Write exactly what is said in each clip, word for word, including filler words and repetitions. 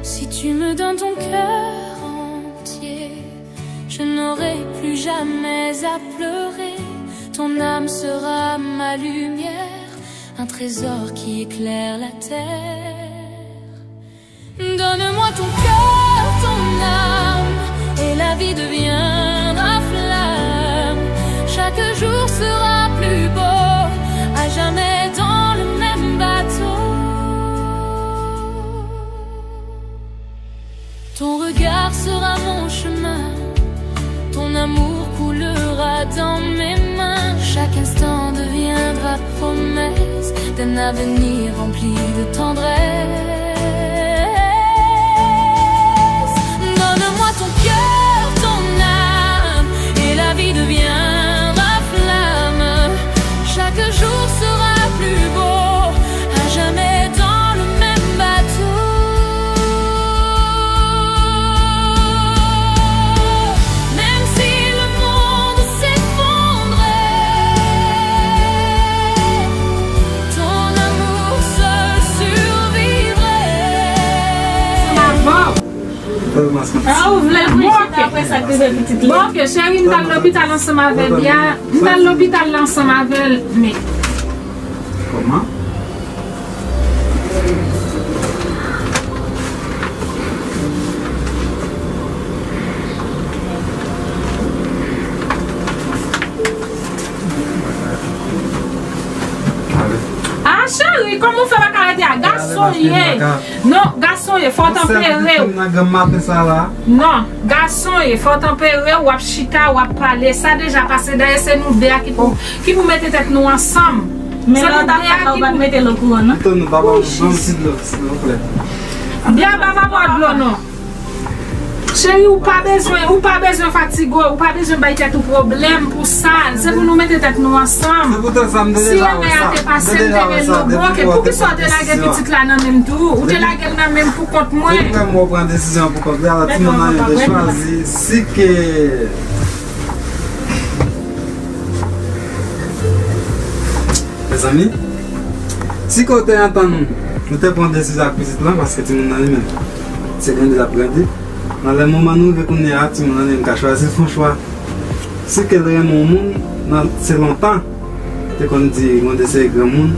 Si tu me donnes ton cœur entier, je n'aurai plus jamais à pleurer. Ton âme sera ma lumière, un trésor qui éclaire la terre. Donne-moi ton cœur, ton âme, et la vie deviendra flamme. Chaque jour sera plus beau, à jamais dans le même bateau. Ton regard sera mon chemin, ton amour coulera dans mes mains. Chaque instant deviendra promesse d'un avenir rempli de tendresse. Donne-moi ton cœur, ton âme, et la vie deviendra flamme. Chaque jour sera plus beau, à jamais dans le même bateau. Même si le monde s'effondrait, ton amour seul survivrait. Ah, ou vle l pou chita apre sa k rive pitit li. Bon, ok, cheri, m t al lopital ansanm avè Bia. M t al lopital la ansanm avè l, men. Kòman? Ah, cheri, kòman w fè pa ka rete a? Gason w ye. Non, gason w ye, fò w tanpere w. Non, gason w ye, fò w tanpere w, w ap chita, w ap pale. Sa deja pase, dayè se nou de a ki pou, ki pou mete tèt nou ansanm. Men lè w t ap fè sa, ou pa t mete l okouran, non? Tann nou, papa, ban m ti dlo, silvouplè. Bia pa va bwè dlo, non. Cheri, ou pa bezwen, ou pa bezwen fatige w, ou pa bezwen bay tèt ou pwoblèm pou sa. Se pou nou mete tèt nou ansanm. Se pou tèt sa m te deja wè sa. Si lè a te pase, m te gen dlo. Bon, ok, poukisa w te lage pitit la nan men m tou? Ou te lage l nan men m pou kont mwen. Depi lè m wè w pran desizyon pou kont li, alò timoun nan yo te chwazi. Si ke Mezanmi, si ke w te antann nou, nou te pran desizyon ak pitit lan, paske timoun nan li menm, se grandi l ap grandi. Nan lè moman nou rive kounye a, timoun nan li menm ka chwazi l fè yon chwa. Si ke l renmen yon moun, nan, se lontan, te konn di, gen de seri granmoun,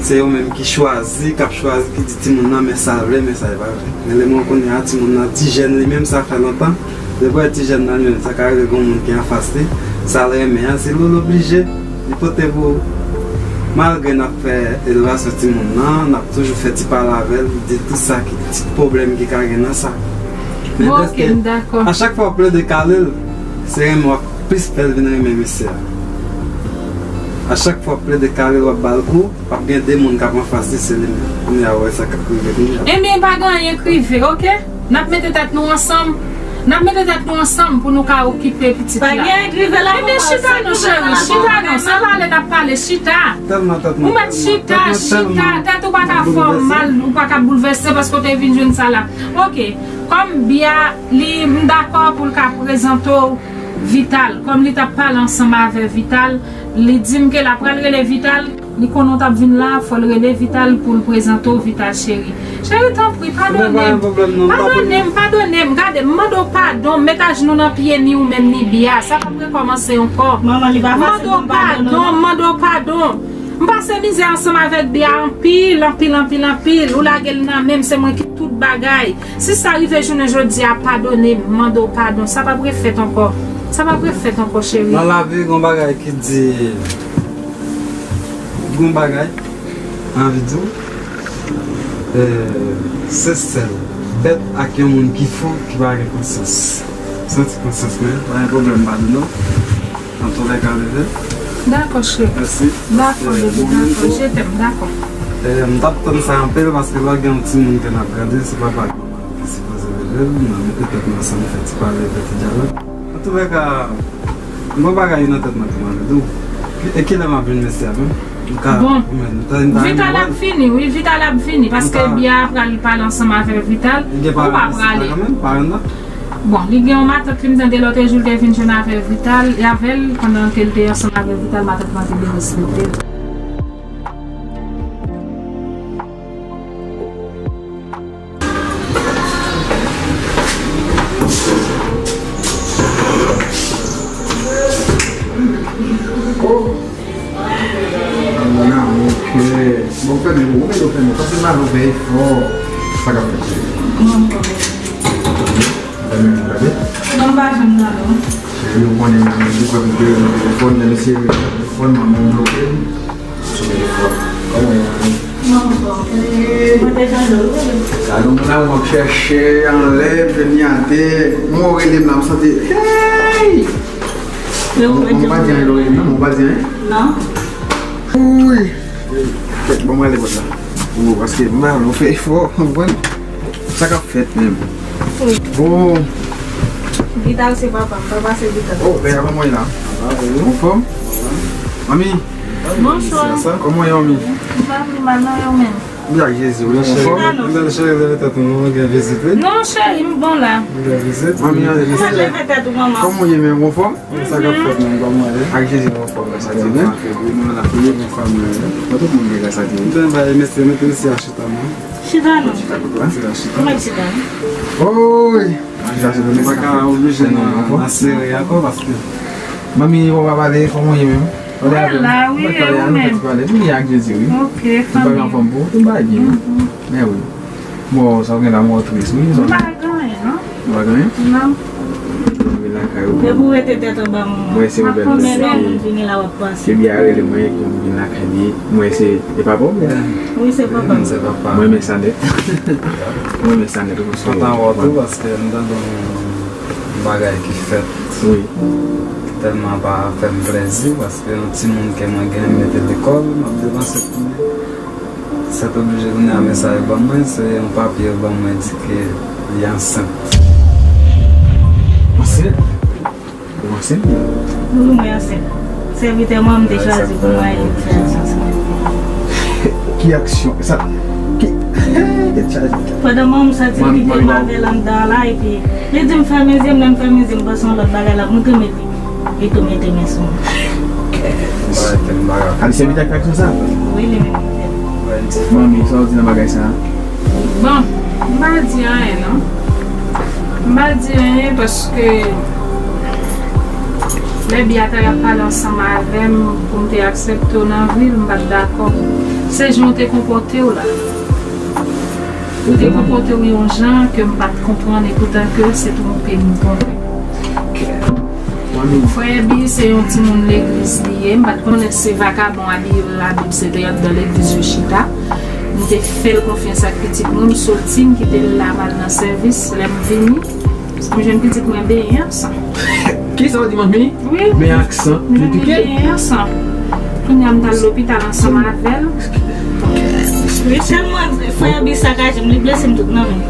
se yo menm ki chwazi, k ap chwazi, ki di timoun nan, men sa l vle, men sa l pa vle. Men lè moman kounye a, timoun nan, ti jèn li menm, sa fè lontan, depi w wè ti jèn nan li menm, sa ka rive gen yon moun ki anfas li, sa l renmen an, se li w oblije li pote pou ou. Malgre n ap fè edikasyon timoun nan, n ap toujou fè ti pale avè l, di tout sa ki, ti pwoblèm ki ka gen nan sa. Men dèske a chak fwa w plede kale l, se renmen w ap plis fè l vin renmen mesye a. A chak fwa w plede kale l, w ap ba l kou, w ap gen de moun k ap anfas li, se li menm. Kounye a, w wè sa k ap rive kounye a. Ebyen, pa gen anyen k rive, oke? N ap mete tèt nou ansanm. N ap mete tèt nou ansanm pou nou ka okipe pitit la. Pa gen anyen k rive la pou nou. Ebyen, chita non, cheri, chita non. Se pale n ap pale, chita. Ou mèt chita, chita. Tèt ou pa ka fè w mal, ou pa ka boulvèse paske w te vin jwenn sa la. Oke, kòm Bia, li, m dakò pou l ka prezante w Vital. Kòm li t ap pale ansanm avè Vital, li di m ke l ap pral rele Vital. Li konnen w t ap vin la, fò l rele Vital pou l prezante w Vital cheri. Cheri, tanpri, padone m. Padone m, padone m. Gade, m mande w padon, m met ajnou nan pye ni ou menm ni Bia. Sa p ap rekòmanse ankò. M mande w padon, m mande w padon. M pase mizè ansanm avèk Bia anpil, anpil, anpil, anpil. Ou lage l nan men m, se mwen ki tout bagay. Si sa rive jounen jodi a, padone m, m mande w padon. Sa p ap refèt ankò. Sa p ap refèt ankò, cheri. Nan lavi, gen yon bagay ki di, gen yon bagay, anvi di w, eh, se sèl bèt ak yon moun ki fou ki pa gen konsyans. Santi konsyans mwen, pa gen pwoblèm, padone w. Antoulèka, bebe. Dakò, cheri. Mèsi. Dakò, bebe, dakò. Je t'aime, dakò. Eh, m t ap tann sa anpil paske lè w gen yon timoun ke n ap grandi, se papa ak manman ki sipoze rele l, n a mete tèt nou ansanm, fè ti pale, fè ti dyalòg. Antoulèka, m gen yon bagay nan tèt mwen pou m anvi di w. E kilè m ap jwenn mesye a menm? Bon, Vital ap vini, wi, Vital ap vini, paske Bia pral pale ansanm avè Vital. Ou pa prale. Bon, li gen yon matant li m tande lòt jou l te vin jwenn avè Vital, e avè l, pandan ke l te ansanm avè Vital, matant lan te derespekte l. Oh. Ana, ok. Bon, fèmen, bon, fèmen, fèmen. Pase mal, ou fè efò. Sa k ap fèt, cheri? Mwen, mwen. Fèmen, gade. Non, m pa janm nan, non. Cheri, ou konnen, mwen, mwen, mwen, mwen, telefòn, men mesye, telefòn, mwen, mwen, bloke. Sou telefòn. Kòman w ye, mami? Mwen, mwen, mwen, mwen, te chanje, wi. Gade, mwen, la, mwen ap chèche anlè, jwenn li atè. Mwen, ou rele m la, m santi, hey! Mwen pa di anyen, Lorraine, non, mwen pa di anyen. Non. Wi. Kèt, bon, mwen ale bòt la. Ou, paske m pa vle w fè efò, w konprann? Sa k ap fèt menm? Bon. Vital se papa m, papa se Vital. Oh, lè a, kòman w ye la? Anfòm? Mami? Bonswa. Kòman w ye, mami? M pa pi mal, non, yo menm. Byen, ak Jezi, wi, anfòm? Cheri, m tande cheri leve tèt ou, nou gen vizit, wi. Non, cheri, m bon la. Nou gen vizit. Mami, an, kòman w leve tèt ou, manman? Kòman w ye menm, anfòm? Sa k ap fèt, menm, kòman w ye? Ak Jezi, nou anfòm, grasa Dye. Wi, nou la, wi, nou fanmi, wi. Bon, tout moun gen grasa Dye. M te bay mesye, mete mesye a chita, non. Chita, non. Chita, chita. Mwen chita, non. Oy! Chita, chita, nou pa ka oblije nan, nan sere ankò, paske. Mami, ou pa pale, kòman w ye menm? Mwen la, wi, e ou menm? Mwen ye ak Jezi, wi. Ok, fanmi. Ou pa gen anfòm pou ou? Tout bagay byen. Men wi. Bon, sa w gen la, mwen tris, wi. M pa gen anyen, non. Ou pa gen anyen? Non. Mwen vin lakay ou. Depi w rete tèt anba mwen. Mwen se yon bèl moun. Mwen menm, moun vini la, w ap pase. Ke byen rele mwen, ke m vin lakay li. Mwen se, e pa pòblèm. Wi, se papa. Mwen se papa. Mwen renmen sa nèt. Mwen renmen sa nèt, ou konn. Kontan wè w tou, paske m tande yon bagay ki fèt. Wi. Tèlman pa fè m plèzi, paske yon timoun ke mwen gen, m mete lekòl, m ap depanse pou li. Sètoblije kounye a mesaj ban mwen, se yon papye yo ban mwen di ke li ansent. Ansent? Ou ansent? Wi, mwen ansent. Sèvitè mwen, m te chwazi pou mwen fè aksyon sa. Ki aksyon? Sa, ki, tèt chaje. Pandan mwen, m santi li kite m avè l anndan la, epi li di m fèmen zye m, lè m fèmen zye m, panse yon lòt bagay l ap montre m, epi li tou mete men sou mwen. Alisya Vita k fè aksyon sa? Wi, li menm ki fè l. Manmi, sa w di nan bagay sa? Bon, m pa di anyen non. M pa di anyen paske lè Bia ta ap pale ansanm avè m pou m te aksepte w nan vi l, m pa t dakò. Se jan w te konpòte w la. Ou te konpòte w yon jan ke m pa t konprann, e poutan ke se twonpe m twonpe. Frè Ebi se yon timoun legliz li ye, m pa t konnen se vakabon abiye yo Labib, se te anndan legliz yo chita. M te fè l konfyans ak pitit mwen, m soti, m kite l la, m al nan sèvis, lè m vini, m jwenn pitit mwen benyen ak san. Kisa w di, manmi? Wi. Benyen ak san. M jwenn li benyen ak san. Kounye a m t al lopital ansanm avè l. Wi, sèlman frè Ebi sakaje m, li blese m tout nan men.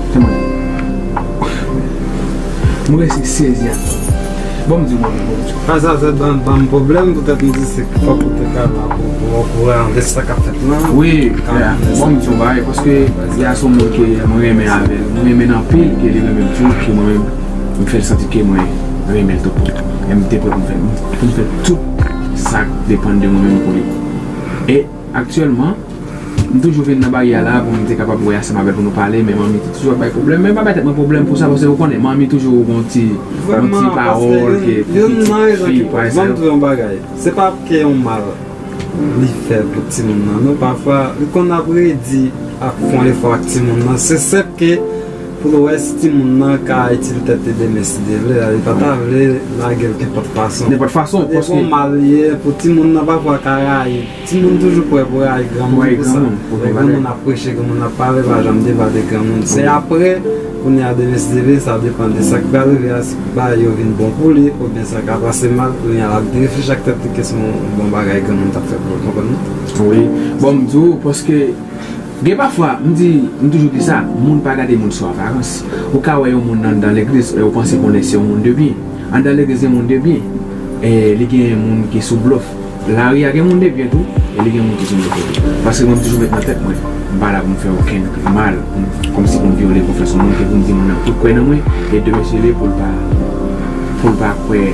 Mwen resi sezi ak. Bon, m di w, manmi, bon, m di w. Sa, sa, sa ban, ban m pwoblèm, poutèt m di se fòk ou te ka la pou, pou okouran de sa k ap fèt lan. Wi, bon, m di w bagay, paske y a se yon moun ke mwen renmen avè l. Mwen renmen l anpil, ke li renmen m tou, ke mwen menm, m fè l santi ke mwen renmen l tou. E m te prè pou m fè, pou m fè tout sa k depann de mwen menm pou li. E aktyèlman, m toujou vin nan baryè la pou m te kapab wè ansanm avè l pou nou pale, men manmi te toujou ap bay pwoblèm. Men m pa bay tèt mwen pwoblèm pou sa, paske ou konnen, manmi toujou gon ti, gon ti pawòl ke pou pitit fi, pa sa yo. Ban m di w yon bagay. Se pa ke yon mal li fè pou timoun nan, non. Pafwa, li konn ap redi ap fè yon efò ak timoun nan. Se senp ke pou l wè si timoun nan ka itil tèt li demen, si Dye vle. Li pa ta vle lage l nenpòt fason. Nenpòt fason, paske se yon mal li ye pou timoun nan, pafwa ka rayi. Timoun toujou prè pou rayi granmoun pou sa. Lè granmoun ap preche, granmoun ap pale, pa janm debate granmoun. Se apre, kounye a demen, si Dye vle, sa depann de sa k pral rive a, si bagay yo vin bon pou li, oubyen sa ka pase mal, kounye a l ap reflechi ak tèt li ke se yon bon bagay granmoun t ap fè pou l, konprann mwen? Wi. Bon, m di w, paske gen pafwa, m di, m toujou di sa, moun pa gade moun sou aparans. Ou ka wè yon moun anndan legliz, e ou panse konnen se yon moun de byen. Anndan legliz gen moun de byen, e li gen moun ki sou blòf. Lari a gen moun de byen tou, e li gen moun ki sou blòf tou. Paske mwen, m toujou met nan tèt mwen, m pa la pou m fè okenn mal, pou m, kòmsi pou m vyole konfyans yon moun, ke pou m di moun nan tout kwè nan mwen, e demen si Dye vle pou l pa, pou l pa kwè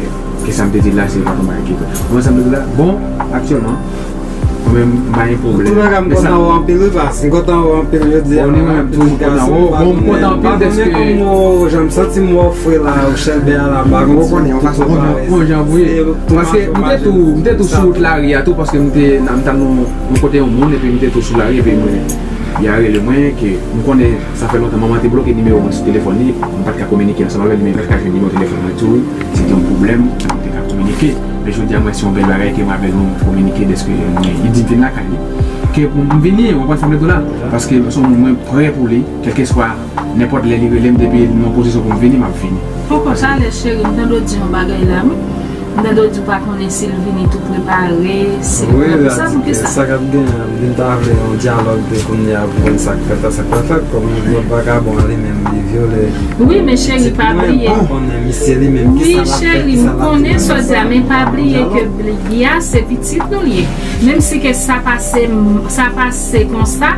ke sa m te di l la, se pa yon bagay ki vrè. Ou konprann sa m te di w la? Bon, aktyèlman, Menm, m pa gen pwoblèm. Antouka, m kontan wè w anpil, wi, paske m kontan wè w anpil jodi a. Bon, mwen menm tou, m kontan wè w. Bon, m kontan anpil dèske. Kòm w janm santi m wè w fre la, ou chèlbè a la, m pa konn si w kontan wè. Bon jan pou ye. Paske m te tou, m te tou sou wout lari a tou, paske m te, m t al nan yon kote yon moun, epi m te tou sou lari, epi mwen, li a rele mwen, ke m konnen sa fè lontan manman te bloke nimewo mwen sou telefòn li, m pa t ka kominike ansanm avè l, men m pa t ka jwenn nimewo telefòn mwen tou, wi. Se te yon pwoblèm, nou te ka kominike. Men jodi a, mwen, se yon bèl bagay ke m avè l nou kominike, dèske mwen, li di m vin lakay li. Ke pou m vini, ou konprann sa m vle di w la? Paske se yon moun mwen prè pou li, kèlkeswa, nenpòt lè li rele m, depi l nan pozisyon pou m vini, m ap vini. Poko talè, cheri, m tande w di yon bagay la, wi. M tande w di w pa konnen si l vini tou prepare, si l prè pou sa, pou kisa? Sa k ap gen an, m ta vle yon dyalòg de kounye a pou konn sa k fèt la, sa k pa fèt, kòm yon lòt vakabon an li menm, li vyole. Wi, men cheri, pa bliye. Wi, cheri, m konnen sa w di a, men pa bliye ke Bia se pitit nou l ye. Menm si ke sa pase, sa pase konsa,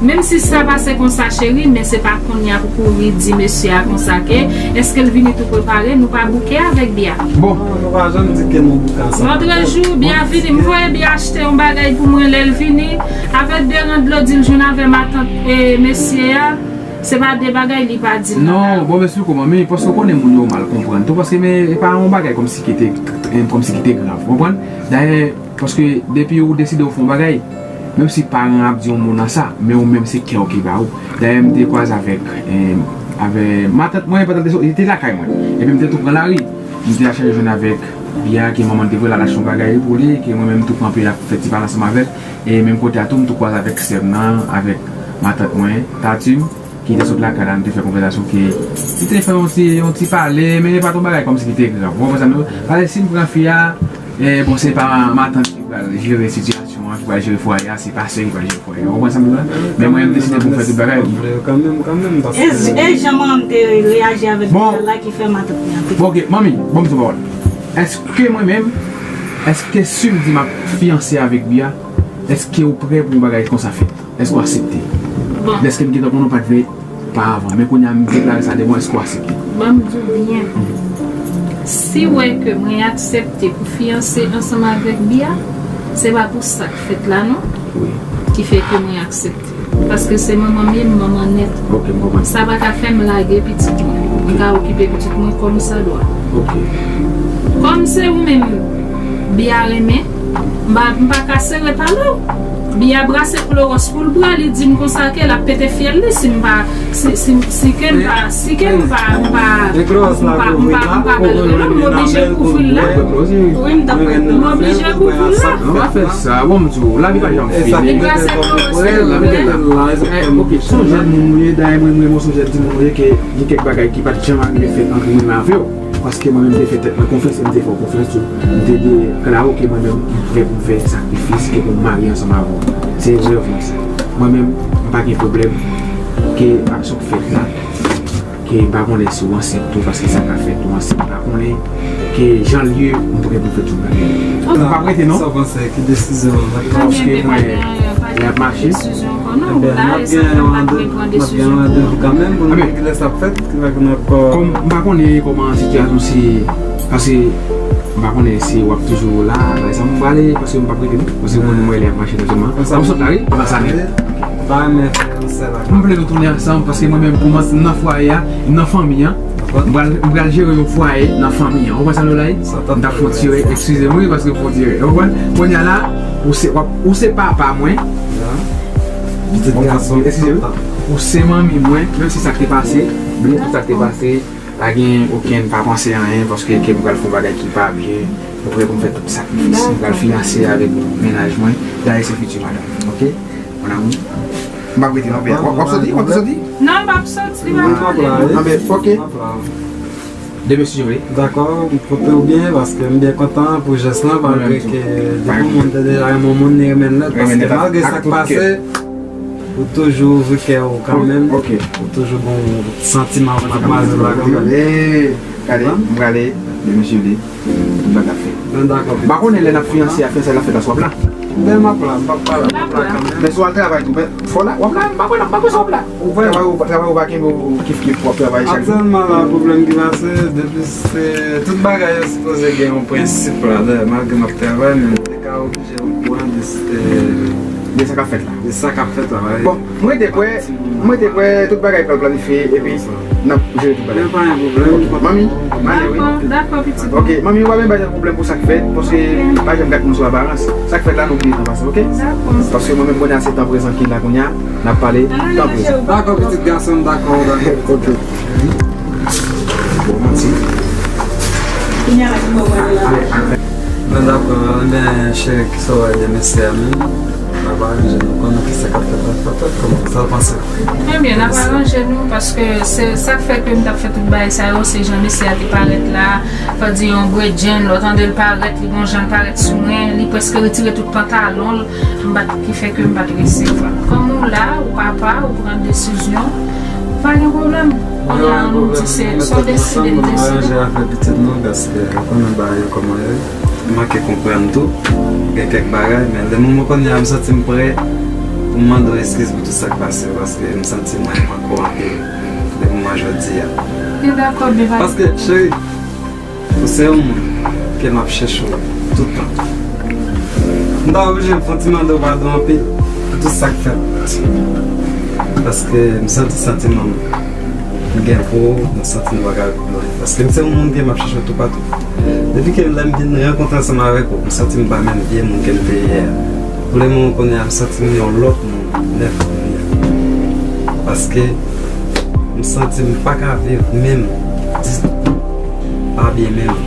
menm si sa pase konsa, cheri, men se pa kounye a pou kouri di mesye a konsa ke, èske l vini tou prepare, nou pa bouke avèk Bia. Bon. Non, nou pa janm di ke nou bouke ansanm. Lòtrejou, Bia vini, m voye Bia achte yon bagay pou mwen, lè l vini, avèk de ran dlo, di l jwenn avè matant, e, mesye a, se pa de bagay li pa di l nan la. Non, bon, m esplike w, manmi, paske w konnen moun yo mal konprann tou, paske men, e pa yon bagay kòmsi ki te, kòmsi ki te grav, w konprann? Dayè, paske depi ou deside ou fè yon bagay, menm si paran ap di yon mo nan sa, men ou menm se kè w ki ba ou. Dayè, m te kwaze avèk, eh, avè matant mwen, pandan l te sot-, li te lakay mwen. Epi m te tou pran lari. M te al chèche jwenn avèk Bia, ke manman l te voye l al achte yon bagay pou li, ke mwen menm m tou kanpe ap fè ti pale ansanm avè l. E menm kote a tou, m tou kwaze avèk sè m nan, avèk matant mwen, Tatim, ki te sot lakay la, nou te fè konvèsasyon ke li te fè yon ti, yon ti pale, men e pa t yon bagay kòmsi ki te grav. Ou konprann sa m di w? Paske si m pran fi a, e, bon, se pa matant ki pral jere sitiyasyon an, ki pral jere fwaye a, se pastè ki pral jere fwaye a. Ou konprann sa m di w la? Men mwen, m deside pou m fè tout bagay. E, e jan manman m te reyaji avèk Bia la ki fè matant li anpil. Bon, ok, manmi, bon, m di w pawòl. Èske mwen menm, èske si m di m ap fiyanse avèk Bia, èske ou prè pou yon bagay konsa fèt? Èske w aksepte? Bon. Dèske m gentan konnen w pa t vle pa avan, men kounye a m deklare sa devan w, èske w aksepte? Ban m di w byen. Si w wè ke mwen aksepte pou fiyanse ansanm avèk Bia, se pa pou sa k fèt la non. Wi. Ki fè ke mwen aksepte. Paske se manman m ye, m manman nèt. Ok, m konprann. Sa pa ka fè m lage pitit mwen. M ka okipe pitit mwen kòmsadwa. Ok. Kòm se ou menm Bia renmen, m pa, m pa ka sere pale w. Bia brase klowòs pou l bwè, li di m konsa ke l ap pete fyèl li si m pa, si, si, si ke m pa, si ke m pa, m pa, m pa, m pa, m pa ba l rele, m oblije kouvri l la. Wi, m t ap rete. M oblije kouvri l la. Ou pa fè sa, bon, m di w, lavi pa janm fini. Li brase klowòs pou l bwè. Eh, ok, se yon jèn moun ou ye, dayè mwen, mwen, mwen se yon jèn timoun ou ye, ke gen kèk bagay ki pa t janm arive fèt ant mwen menm avè w. Paske mwen menm m te fè tèt mwen konfyans e m te fè w konfyans tou. M te deklare w ke mwen menm m prè pou m fè sakrifis, ke pou m marye ansanm avè w. Se rèv mwen sa. Mwen menm, m pa gen pwoblèm ke ak sa k fèt la, ke m pa konnen si w ansent tou, paske sa ka fèt ou ansent, m pa konnen ke jan l ye, m prè pou m fè tout bagay. M p ap rete non. Sa w panse, ki desizyon w pran? Paske mwen, lè ap mache. Ebyen, n ap gen yon rande-, n ap gen yon randevou kanmenm pou nou di kilè sa ap fèt, ki fè ke n ap, euh, kòm m pa konnen kòman sitiyasyon si, paske m pa konnen si w ap toujou la, pa egzanp, m prale, paske m p ap rete non, paske m konnen mwen lè ap mache nan zòn nan. W ap sot la, wi, nan sa nèt. M pa renmen fè yon sèl ak. M vle nou tounen ansanm, paske mwen menm, pou mwen, m nan fwaye a, m nan fanmi an. M pral, m pral jere yon fwaye nan fanmi an. Ou konprann sa m vle di w la? M t ap fè yon ti erè, eskize m wi, paske m fè yon ti erè. Ou konprann? Kounye a la, ou se, w ap, ou se papa mwen. Pitit gason. Eskize m wi. Ou se manmi mwen, menm si sa k te pase, bliye tout sa k te pase, pa gen okenn, pa panse anyen, paske ke m pral fè yon bagay ki pa byen. M prè pou m fè tout sakrifis. M pral fiyanse avèk mennaj mwen. Dayè se fiti madanm, ok? Mon amour. M p ap rete non, w ap, w ap soti? W ap soti? Non, m p ap soti, m ap ale. Anben, ok. Demen si Dye vle. Dakò, m koute w byen, paske m byen kontan pou jès lan, malgre ke depi yon moun te deja renmen yon moun, li renmen l nèt, paske malgre sa k pase, ou toujou ouvri kè w kanmenm. Ok. Ou toujou gen yon santiman pou madmwazèl la kanmenm. Gade, m prale, demen si Dye vle. Tout bagay ap fèt. M pa konnen lè n ap fiyanse a, fiyansay la fèt la, si w ap la. Ben, m ap la, m p ap pa la, m ap la kanmenm. Men si w al travay tou, men fò w la, w ap la, m pa kwè, m pa kwè si w ap la. Ou kwè? Travay ou, travay ou pa kenbe w kif kif pou w ap travay chak jou. Aktyèlman la, pwoblèm ki pase, depi se, tout bagay yo sipoze gen yon prensip ladan, malgre m ap travay, men m te ka oblije pran de De sa k ap fèt la. De sa k ap fèt la, wi. Bon, mwen te kwè, mwen te kwè tout bagay pral planifye, epi n ap jere tout bagay. Men pa gen pwoblèm. Manmi, m ale, wi. Dakò, dakò, pitit mwen. Ok, manmi, ou pa menm bay pwoblèm pou sa k fèt, paske pa janm gad moun sou aparans. Sa k fèt la, nou bliye tan pase, ok? Dakò. Paske mwen menm kounye a se tan prezan ki la kounye a, n ap pale tan prezan. Dakò, pitit gason m, dakò, dakò. Ok. Bon, manti. Kounye a la ki mwen wè la. Mwen dakò, ebyen, cheri, kisa w wè de mesye a menm? N ap aranje nou, konnen kisa k ap fèt, ap fèt, kòman sa w panse? Ebyen, n ap aranje nou, paske se sa k fè ke m t ap fè tout bagay sa yo, se jan mesye a te parèt la, fò di yon gredjenn, lè w tande l parèt, li gon jan l parèt sou mwen, li prèske retire tout pantalon l, m pa t, ki fè ke m pa t resevwa. Kòm ou la, ou papa, ou pran desizyon, pa gen pwoblèm. Kounye a, nou di se, sa w deside, m deside. Mwen aranje afè pitit nou, paske ou konnen bagay yo kòman yo ye. M manke konprann tou, gen kèk bagay, men lè moman kounye a, m santi m prè pou m mande w eskiz pou tout sa k pase, paske m santi mwen manke w anpil depi moman jodi a. Byen dakò, byen pa. Paske, cheri, ou se yon moun ke m ap chèche w tout tan. M ta oblije m fè yon ti mande w padon anpil pou tout sa k fèt. Paske m santi santiman m gen pou ou, m santi m pa ka rive pi lwen. Paske m se yon moun ke m ap chèche w toupatou. Depi ke lè m vin rankontre ansanm avèk ou, m santi m pa menm vye moun ke m te ye a. Pou le moman kounye a, m santi m yon lòt moun nèt kounye a. Paske m santi m pa ka viv menm ditou. Pa byen menm.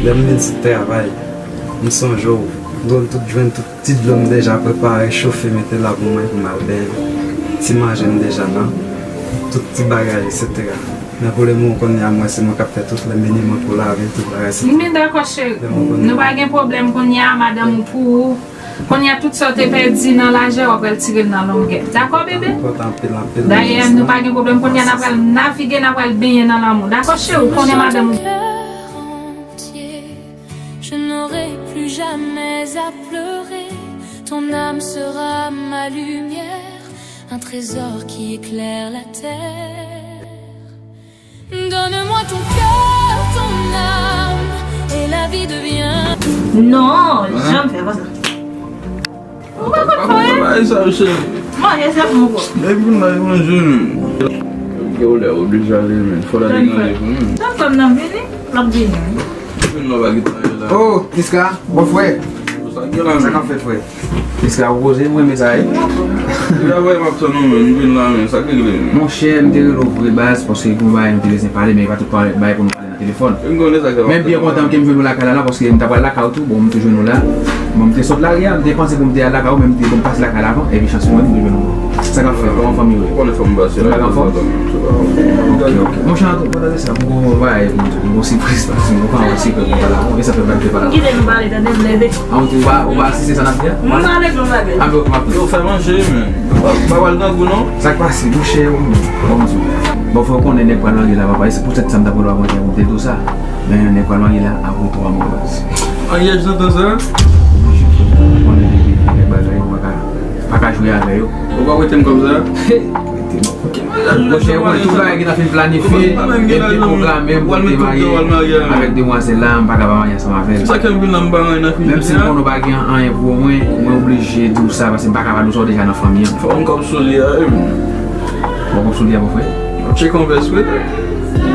Lè m vin sot travay, m sonje w. Dlo m tout jwenn, tout ti dlo m deja prepare, chofe, mete la pou mwen, pou m al benyen. Ti manje m deja nan. Tout ti bagay, etsetera. Men pou le moman kounye a, mwen se mwen k ap fè tout le minimum pou lave, tout bagay, etsetera. Men dakò, cheri. Nou pa gen pwoblèm kounye a, madanm ou pou ou. Kounye a, tout sa w te pèdi nan lajè, w ap pral tire l nan longè. Dakò, bebe? Dayè, nou pa gen pwoblèm. Kounye a, n ap pral navige, n ap pral benyen nan lanmou. Dakò, cheri, ou konnen madanm ou. Je n'aurai plus jamais à pleurer. Ton âme sera ma lumière, un trésor qui éclaire la terre. Donne-moi ton cœur, ton âme, et la vie devient. Non, janm fè konsa. Ou pa konn fè. Ay, sa, chef. Manje, chef, mon gwo. Depi nou la manje, men. Yo, lè oblije ale, men. Fò la te gade pou nou. Tann fanm nan vini, l ap vini, wi. Vin la, pa gen tan la. Oh, Niska, bon frè. Sa k gen la, men? Sa k ap fèt, frè? Niska, ou poze, mwen renmen sa, wi. Travay m ap tann ou, men. Vin la, men. Sa k regle, men? Monchè, m te rele w vre baz, paske gon bagay nou te bezwen pale, men e pa tout bagay pou nou pale nan telefòn. Men m byen kontan ke m jwenn ou lakay la, la, paske m ta pral lakay ou tou, bon, m tou jwenn ou la. Bon, m te sot lari a, m te panse pou m te al lakay ou, men m te, bon, m pase lakay la avan, epi chans mwen, m te jwenn ou. Sa k ap fèt? Kòman fanmi yo ye? Ou konnen fanmi pase la. Tout bagay anfòm? Ok, ok. Monchè, antre, pandan de sa, m gon bagay pou m di w, m gon sipriz, paske m gon pawòl sekrè pou m pale avè w, e sa fè m pa vle pale avè w. Kite nou pale, tande, m leve. A, ou pa, ou pa asiste sa n ap di a? M pa regle yon bagay. A, men ok, m ap. Yo, fè manje, men. Pa, pa pral grangou, non. Sa k pase, monchè, bon, m di w. Bon, fò w konnen nèg pral marye la, papa, e se poutèt sa m t ap rele w avan yè pou m te di w sa. Men nèg pral marye la, apre twa mwa, baz. Maryaj nan tan sa? Ou konnen depi gen kèk bagay, ou pa ka, pa ka jwe avè yo. Ou pa prete m kòb sa? He, prete m. Monchè, ou konnen tout bagay gentan fin planifye, epi pwogram menm pou te marye avèk demwazèl la, m pa ka pa marye ansanm avè l. Sa k fè m vin la, m pa rann nan fini. Menm si m konnen ou pa gen anyen pou mwen, mwen oblije di w sa, paske m pa ka pa di w sa, ou deja nan fanmi an. Fò m kòb sou li a, wi. Ou kòb sou li a, mon frè? Ou tcheke yon vès, wi.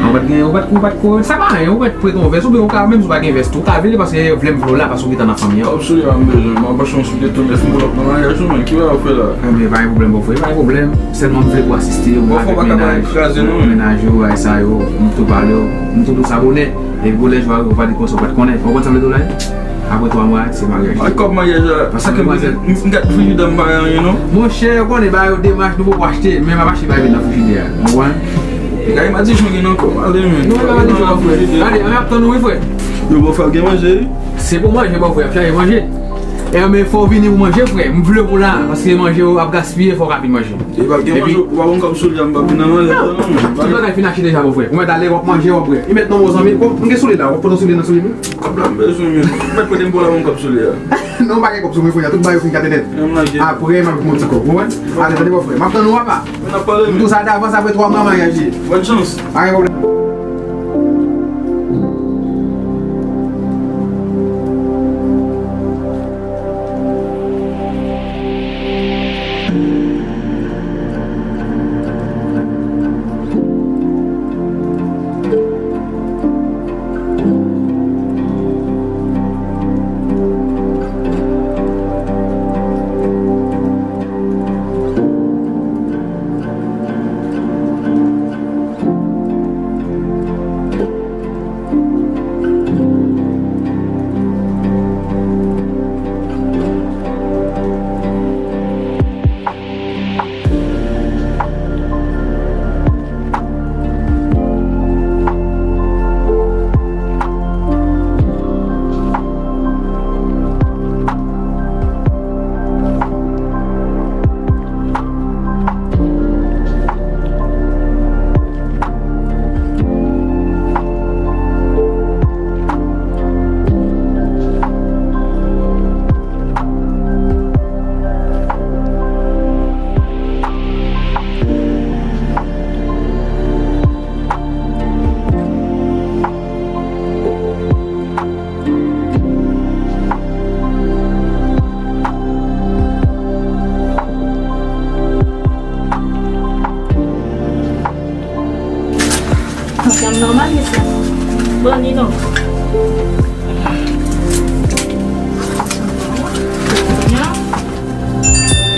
Ou pa t gen, ou pa t, ou pa t ko, sa pa anyen, ou pa t prete yon vès, oubyen ou ka, menm si ou pa gen vès tou, ou ka vini paske vle m vle w la, paske ou gentan nan fanmi an. Kòb sou li a, m bezwen, m ap achte yon soulye tou nèf pou lòt nan maryaj ou, men ki bagay w ap fè la? Ebyen, pa gen pwoblèm, mon frè, pa gen pwoblèm. Sèlman m vle pou asiste, ou avèk mennaj, mennaj ou, ay sa yo, m tou pale w, m tou di w sa bonè. Epi pou lè jou a rive, ou pa di konsa, ou pa t konnen. Ou konn sa m vle di w la, wi? Apre twa mwa, se maryaj. Ak kòb maryaj la, sa ke m di, m gad frijidè m pa gen anyen, non. Monchè, ou konnen bagay yo demach, nou poko achte, men m ap achte bagay vin nan frijidè a. Ou konprann? Gade, madichon gen nan kò, ale, men. Non, pa madichon, frè. Gade, an ap tann ou, wi, frè. Yo, bò frè, gen manje, wi. Se pou manje, bò frè, ap chache manje. E, men fò w vini pou manje, frè. M vle w la, paske manje yo ap gaspiye, fò w ka vin manje. E pa gen manje, ou pa ban m kòb sou li a, m p ap vin nan manje, non. Tout bagay fin achte deja, mon frè. Ou mèt ale, w ap manje, w ap bwè. E mèt non, mon zanmi, bon, m gen sou li la, w ap pote sou li nan sou li, wi. Kòb la m bezwen, men. Mèt prete m pou la, ban m kòb sou li a. Non, m pa gen kòb sou mwen, frè, tout bagay yo fin gate nèt. Apre, m ap met yon ti kòb, ou konprann? Ale, tande, mon frè, m ap tann ou, papa. M ap pale, men. M di w sa davans, apre twa mwa maryaj li ye. Bòn chans. Pa gen pwoblèm. Sa nòmal, mesye. Bon, li non.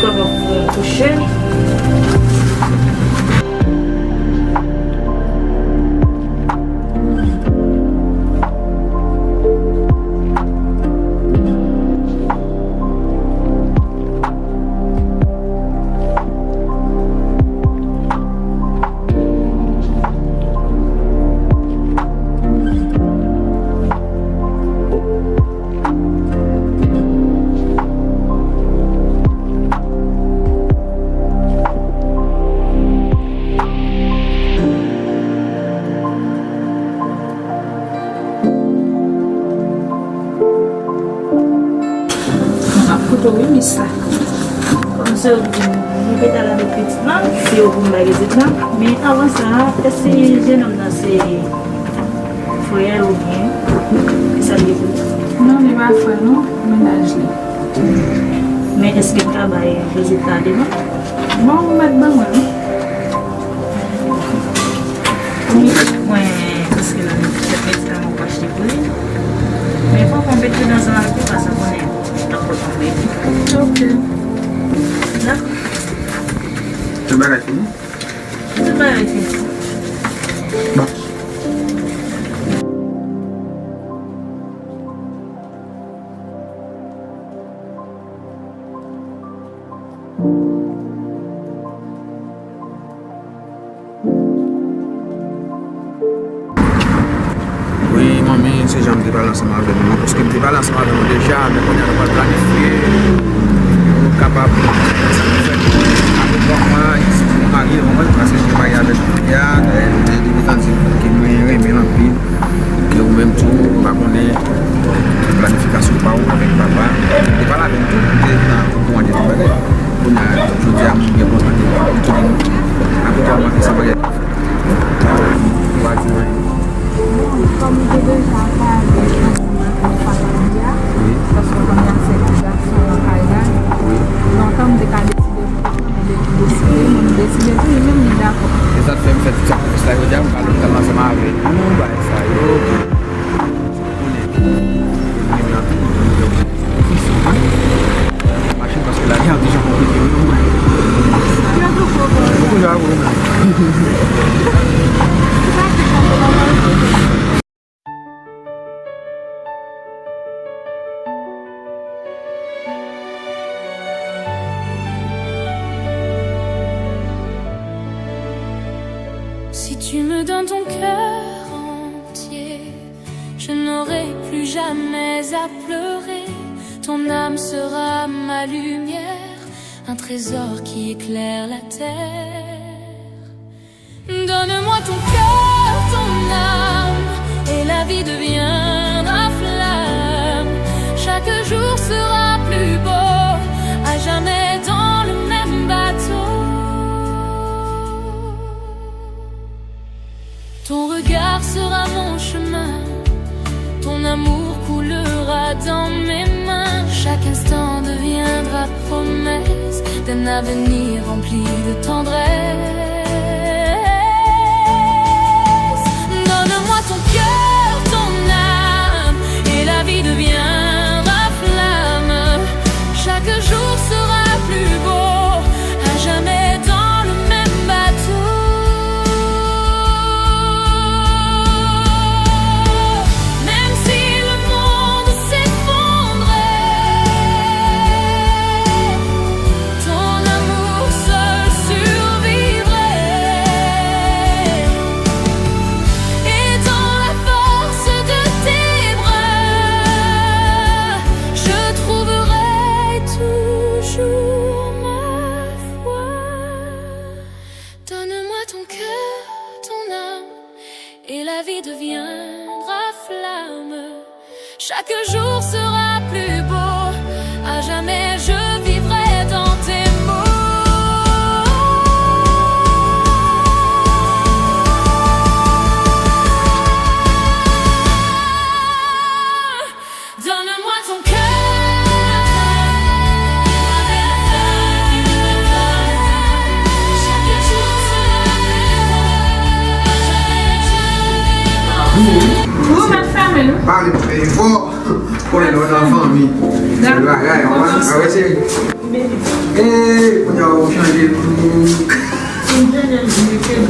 Kòman pou kouche? M ap koute w wi, Miss la. Kòm se ou ki di m, mwen te ka lave pitit lan, se ou pou m bay pitit lan. Men avan sa, èske jennonm nan se frè l oubyen ki sa l ye pou ou? Non, li pa frè non, mennaj li. Men èske m ka bay rezilta demen? Bon, ou mèt ban mwen wi. Wi, mwen, paske la, se medikaman pou achte pou li. Men fò w konpèt yo nan zòn ak yo, paske w konnen, tankou konpèt. Ok. Dakò. Tout bagay fini? Tout bagay fini. Bon. Wi, manmi, se jan m te pale ansanm avè nou an, paske m te pale ansanm avè nou deja, men kounye a nou pral planifye pou nou kapab fè sa nou fè apre twa mwa, si nou marye, ou konprann, paske m te marye avèk Julia, e, e, li te di ke mwen renmen l anpil. Ke ou menm tou, ou pa konnen planifikasyon pa w avèk papa. Ou te pale avè m tou, ou te nan kouran de tout bagay. Kounye a, jodi a, moun gen kontan ke li tounen. Apre twa mwa ke sa bagay. Ou pa di mwen. Bon, kòm ou te deja pale ansanm avèk papa Julia, wi, paske w konnen se yon gason nan kay la. Wi. Lontan m te ka deside pou mwen, men depi m deside, mwen m deside tou, li menm li dakò. E sa k fè m fè tout sakrifis la jodi a, m ka lontan ansanm avè nou, bagay sa yo. Machin paske lari an deja konplike wi non mwen. Mwen konn ja wi mwen. Si tu me donnes ton cœur entier, je n'aurai plus jamais à pleurer. Ton âme sera ma lumière, un trésor qui éclaire la terre. Donne-moi ton cœur, ton âme, et la vie deviendra flamme. Chaque jour sera plus beau, à jamais dans le même bateau. Ton regard sera mon chemin, ton amour coulera dans mes mains. Chaque instant deviendra promesse d'un avenir rempli de tendresse. Donne-moi ton cœur, ton âme, et la vie deviendra flamme. Chaque jour sera plus beau, à jamais dans le même bateau. Même si le monde s'effondrait, ton amour seul survivrait. Et dans la force de tes bras, je trouverai toujours ma foi. Donne-moi ton cœur, ton âme, et la vie deviendra flamme. Chaque jour sera plus beau, à jamais je vivrai dans tes mots. Donne-moi ton cœur. Ou mèt fèmen, non? Pale fò. Konnen nou nan fanmi. Bèl bagay, ou wè? A wè, cheri. Ee, kounye a ou chanje look.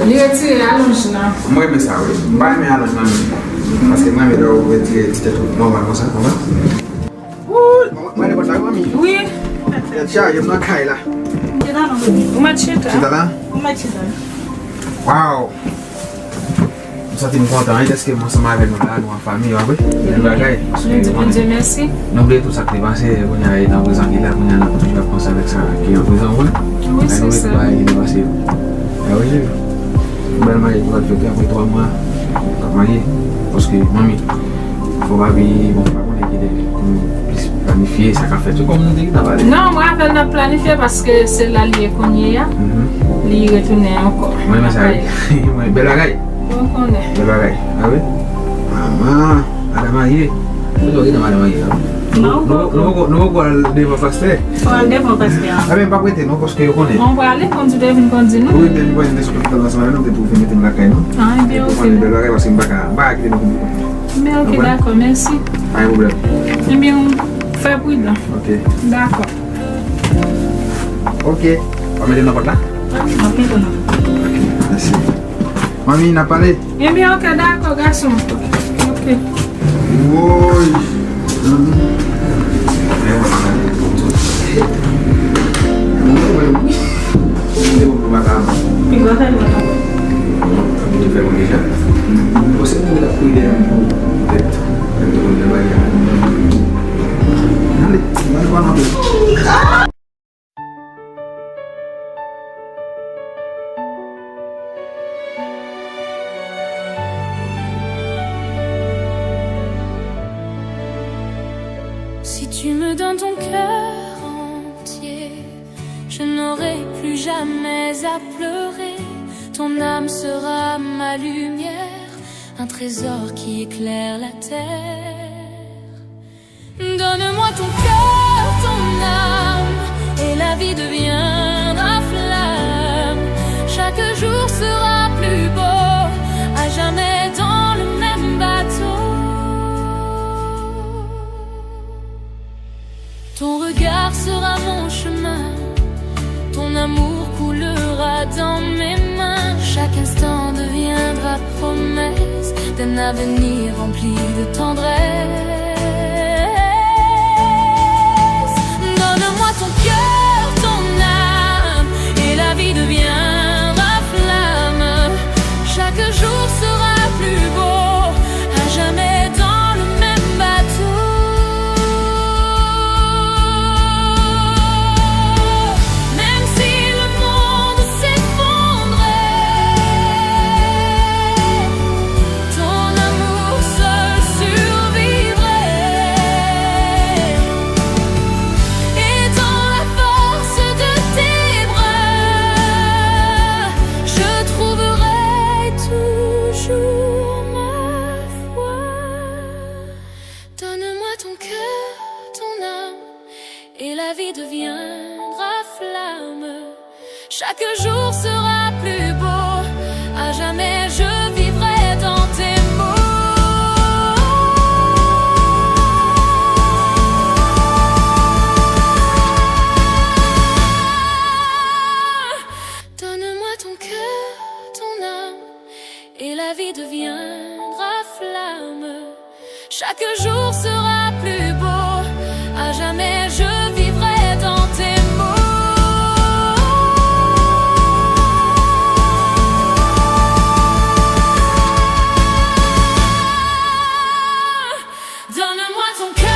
Li retire alonj lan. Mwen renmen sa, wi. M pa renmen alonj lan menm. Paske mwen renmen lè ou retire ti tèt ou nòmal konsa, konprann? Wouy! Mwen, mwen, mwen, mwen, mwen, wi. Tèt chaje, m nan kay la. Ou mèt chita. Chita la? Ou mèt chita. Waw! M santi m kontan, wi, dèske m ansanm avèk nou la, nou an fanmi, w ap wè. Bèl bagay. Nou di Bondye mèsi. Nou bliye tout sa k te pase, kounye a, e nan prezan ki la, kounye a, n ap toujou ap panse avèk sa ki an prezan, w wè. Wi, se sa. Nou bliye tout bagay ki te pase yo. A wi, cheri. Bèl maryaj ki pral fèt, apre twa mwa, n ap marye. Paske, manmi, fò papi, bon, pa konnen ki lè pou nou plis planifye sa k ap fèt yo, kòm nou te gentan pale. Non, mwen avè l n ap planifye paske se la l ye kounye a. Mhm. Li retounen ankò. Mwen renmen sa, wi. Mwen, bèl bagay. Bon, konnen. Bèl bagay. A wi? Manman, madan marye. Mwen, yo, gentan madan marye la. Non, nou, nou, nou, nou poko al devan pastè. Fò al devan pastè a. A, men m p ap rete non, paske yo konnen. Mwen prale, kondui te vin kondui nou. Wi, te vin kondui nou sou tout ansanm avè nou, te pou vin mete m lakay nou. A, ebyen, oke. Bèl bagay, paske m pa ka, m pa ka kite nou konn. Ebyen, oke, dakò, mèsi. Pa gen pwoblèm. Ebyen, fè pridan. Oke. Dakò. Oke. W ap mete nan pòt la? Wi, m ap mete nan pòt. Oke, mèsi. Manmi, n ap pale. Ebyen, oke, dakò, gason. Oke. Woy. Manmi. Pi gwo fè lwen ankò. Li te fè mwen deja. Bon, se mwen ki t ap kouri dèyè m pou pèt. Mwen te konn fè bagay la. Ann ale, ann ale pa nan pye. Si tu me donnes ton cœur entier, je n'aurai plus jamais à pleurer. Ton âme sera ma lumière, un trésor qui éclaire la terre. Donne-moi ton cœur, ton âme, et la vie deviendra flamme. Chaque jour sera plus beau, à jamais dans le même bateau. Ton regard sera mon chemin, ton amour coulera dans mes mains. Chaque instant deviendra promesse d'un avenir rempli de tendresse. Donne-moi ton cœur, ton âme, et la vie deviendra flamme. Chaque jour sera plus beau, à jamais dans le même bateau. Même si le monde s'effondrait, ton amour seul survivrait. Et dans la force de tes bras, je trouverai toujours ma foi. Donne-moi ton cœur, ton âme, et la vie deviendra flamme. Chaque jour sera plus beau, à jamais je vivrai dans tes mots. Donne-moi ton cœur, ton âme, et la vie deviendra flamme. Chaque jour sera plus beau, à jamais je vivrai dans tes mots. Donne-moi ton cœur.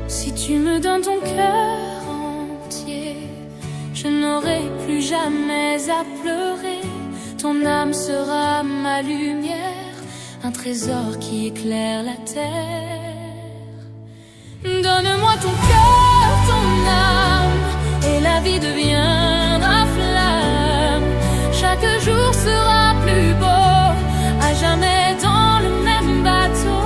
Si tu me donnes ton cœur entier, je n'aurai plus jamais à pleurer. Ton âme sera ma lumière, un trésor qui éclaire la terre. Donne-moi ton cœur, ton âme, et la vie deviendra flamme. Chaque jour sera plus beau, à jamais dans le même bateau.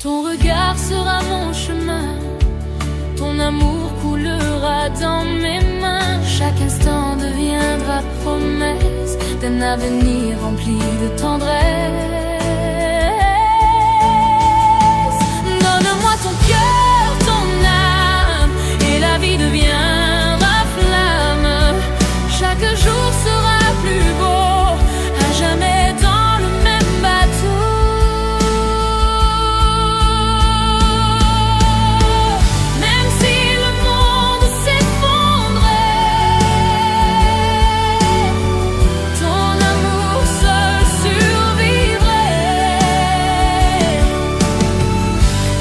Ton regard sera mon chemin, ton amour coulera dans mes mains. Chaque instant deviendra promesse d'un avenir rempli de tendresse. Donne-moi ton cœur, ton âme, et la vie deviendra flamme. Chaque jour sera plus beau, à jamais dans le même bateau. Même si le monde s'effondrait, ton amour seul survivrait.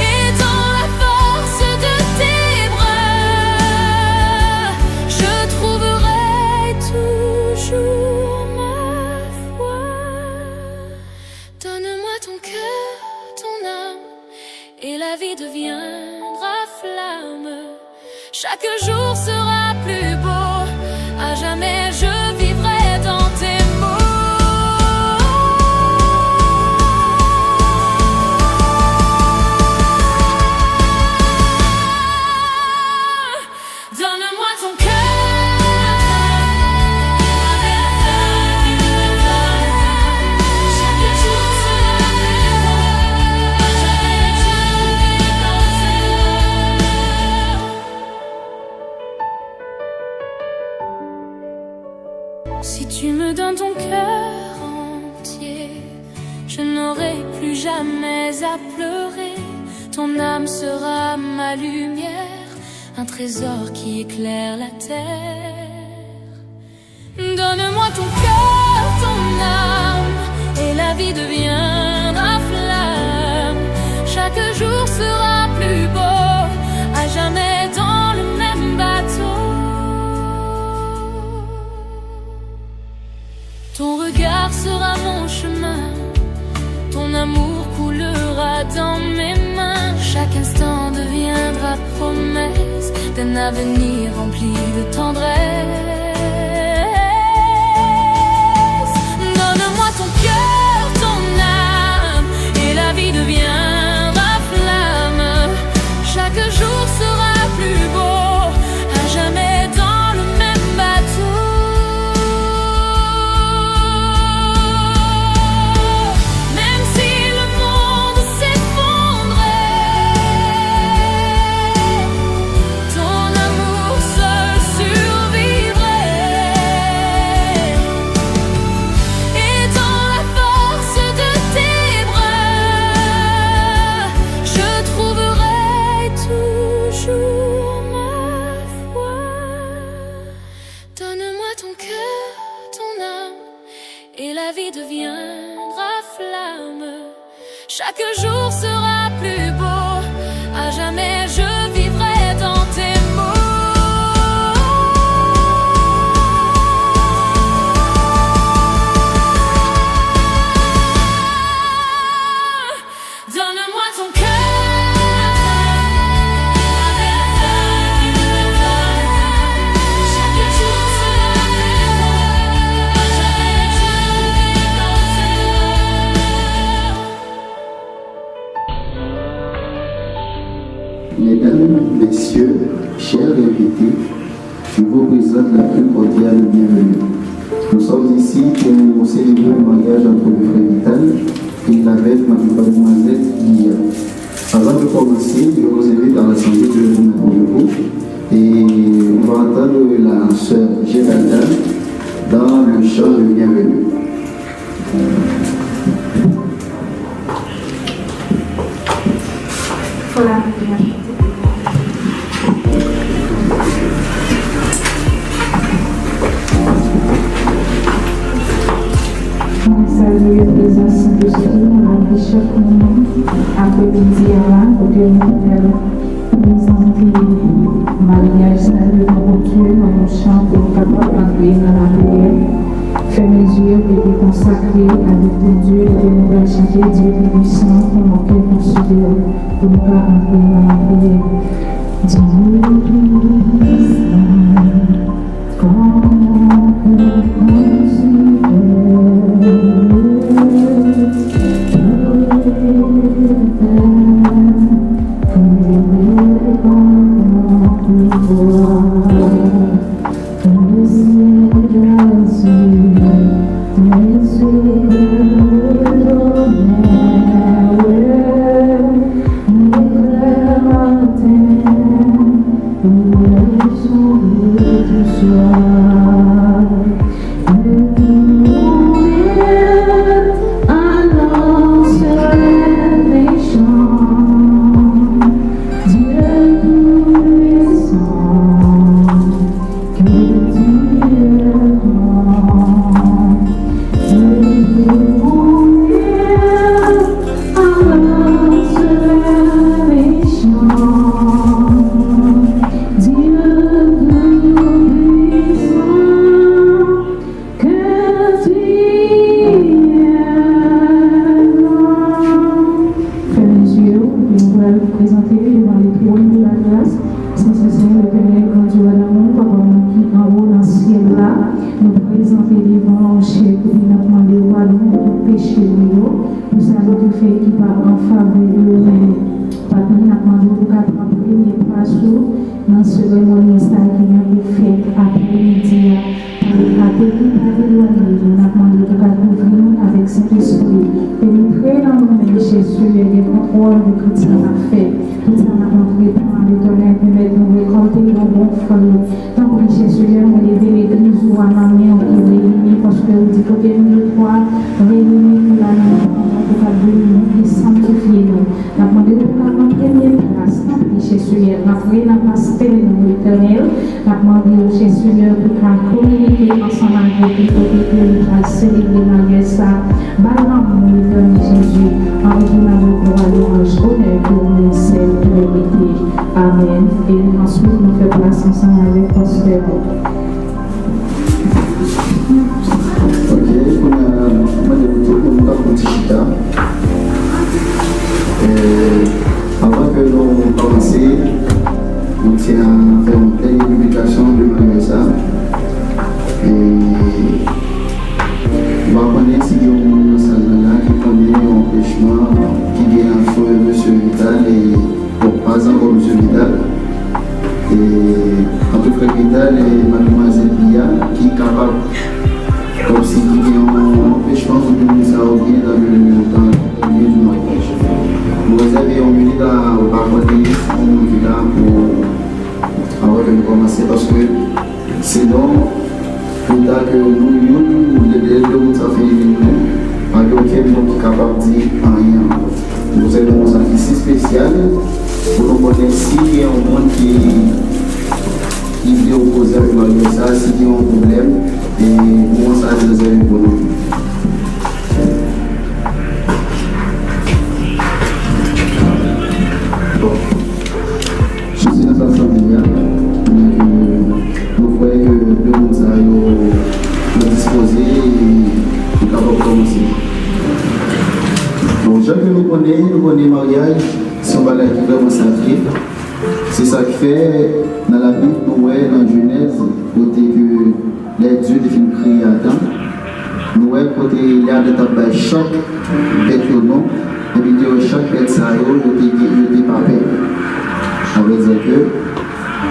Et dans la force de tes bras, je trouverai toujours ma foi. Donne-moi ton cœur, ton âme, et la vie deviendra flamme. Chaque jour sera plus beau, à jamais je vivrai dans tes mots. Donne-moi ton cœur. Chaque jour sera plus beau. Si tu me donnes ton cœur entier, je n'aurai plus jamais à pleurer. Ton âme sera ma lumière, un trésor qui éclaire la terre. Donne-moi ton cœur, ton âme, et la vie deviendra flamme. Chaque jour sera plus beau, à jamais dans le même bateau. Ton regard sera mon chemin, ton amour coulera dans mes mains. Chaque instant deviendra promesse d'un avenir rempli de tendresse. Donne-moi ton cœur, ton âme, et la vie deviendra flamme. Chaque jour sera plus beau, à jamais dans le même bateau. Même si le monde s'effondrait, ton amour seul survivrait. Et dans la force de tes bras, je trouverai toujours ma foi. Donne-moi ton cœur, ton âme, et la vie deviendra flamme. Chaque jour sera plus beau, à jamais je vivrai dans tes mots. Donne-moi ton cœur. Chaque jour sera plus beau, à jamais je vivrai dans tes bras. Medam, mesye, chè envite, je vous présente la plus cordiale bienvenue. Nous sommes ici pour célébrer le mariage entre le frère Vital et la belle mademoiselle Guilla. Avant de commencer, je vous invite à rassembler le monde pour le coup et on va entendre la sœur Geralda dans le chant de bienvenue. Fò la priye. Mwen salye prezans Sentespri nan lavi chak moun nan. Prezante maryaj sa devan Bondye nan yon chan pou nou kapab antre nan lapriyè. Fèmen je w epi konsakre avèk Bondye, lè nou pral chante Dieu tout puissant, pou nou kè konsidere, pou nou ka antre nan lapriyè. Dieu tout puissant, kòman pou konsidere. Fèmen je w, nou pral prezante devan letwòn de la gras. Sen Sesè, Letènèl, gran Dye a lanmou, Papa nou ki anwo nan syèl la, nou prezante devan w chè, epi n ap mande w padon pou tout peche nou yo, pou sa nou te fè ki pa an favè de ou menm. Papi, n ap mande w pou ka pran premye plas ou nan seremoni sa ki gen pou fèt aprèmidi a. Pale atè nou, pa elwanye nou. N ap mande pou ka kouvri nou avèk Sentespri. Penetre nan nou menm, chè Senyè, gen kontwòl de tout sa n ap fè. Tout sa n ap antreprann, Letènèl, pèmèt nou rekòlte yon bon fwi. Tanpri, chè Senyè, mwen leve legliz ou a nan men w ki reyini, paske ou di kote nou de twa reyini, ou la nan non pa w, ou ka beni nou e sanntifye nou. N ap mande w pou ka pran premye plas, tanpri, chè Senyè, n ap rele nan pastè nou, Letènèl. N ap mande w, chè Senyè, pou ka kominike ansanm avèk li kote ke li pral selebre maryaj sa. Ba l lanmou, Letènèl Jezi, an retoun avèk glwa, lwanj, onè ke ou menm sèl ou merite. Amèn. E answit, nou fè plas ansanm avèk pastè nou. Ok, kounye a, mwen mande nou tout pou nou ta pran ti chita. E, anvan ke nou kòmanse, nou tyen a fè yon dènye piblikasyon de maryaj sa. E, m pa konnen si gen yon moun nan sal nan la ki konnen yon anpechman ki gen ant Mesye Vital e Bon, pa ankò Mesye Vital. E, ant Frè Vital e Madmwazèl Pia ki kapab, kòmsi ki gen yon anpechman pou moun sa yo byen nan le, nan le lieu du mariage. Nou rezève yon minit a, ou pa konnen si yon moun ki la pou, anvan ke nou kòmanse, paske sinon, pou ta ke nou youn, lè, lè de moun sa fin vini, pa gen okenn moun ki kapab di anyen ankò. Nou se yon sa ki si espesyal pou nou konnen si gen yon moun ki, ki vle opoze avèk maryaj sa, si gen yon pwoblèm, e moman sa trè enpòtan. Bon. Jezi nan sa sanble a, konnen ke nou kwè ke de moun sa yo, yo dispoze e yo kapab kòmanse. Bon, jan ke nou konnen, nou konnen maryaj se yon bagay ki vrèman sakre. Se sa k fè nan Labib nou wè nan Jenèz kote ke lè Dye te fin kreye Adan, nou wè kote lè Adan t ap bay chak bèt yo non, epi te wè chak bèt sa yo, yo te, yo te pa pè. Sa vle di ke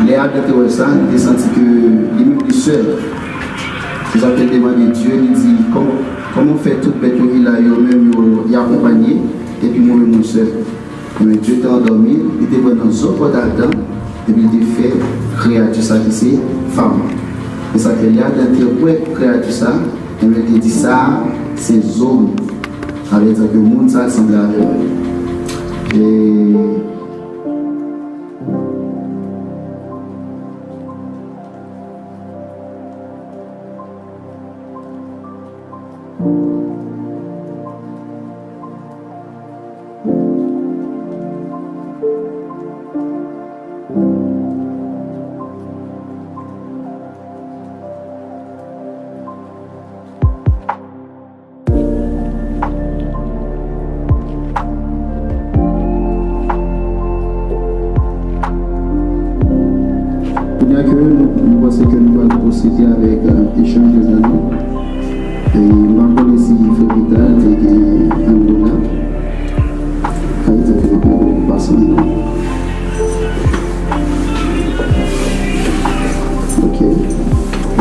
lè Adan te wè sa, li te santi ke li menm li sèl. Se sa ke l te mande Dye, li di, kòman, kòman fè tout bèt yo ki la yo menm yo, y akonpanye, epi mwen menm mwen sèl? Ebyen, Dye te andòmi, li te pran nan zo kò Adan, epi li te fè kreyati sa ki se fanm. E sa fè lè Adan te wè kreyati sa, ebyen, li te di, sa a, se zo m. Sa vle di ke moun sa a sanble avè mwen. E Ke nou, nou panse ke nou pral pwosede avèk, euh, echanj de zane. E m pa konnen si Frè Vital te gen ann de la. Sa vle di ke nou poko pase ann de. Ok.